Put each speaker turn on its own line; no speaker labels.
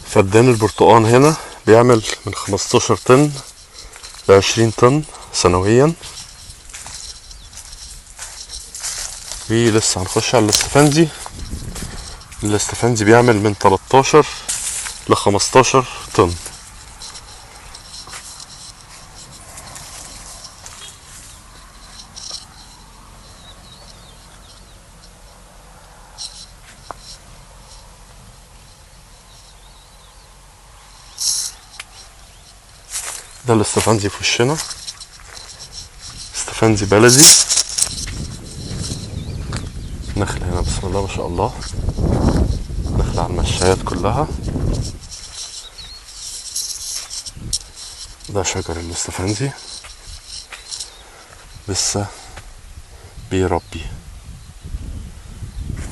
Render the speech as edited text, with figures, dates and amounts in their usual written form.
فدان البرتقان هنا بيعمل من 15 طن ل 20 طن سنويا. ولسه هنخش على الاستفندي. الاستفندي بيعمل من 13 ل 15 طن. ده الاستفندي في وشنا، استفندي بلدي. نخلة هنا بسم الله ما شاء الله، نخلة على المشايات كلها. ده شجر الاستفندي لسه بيربي.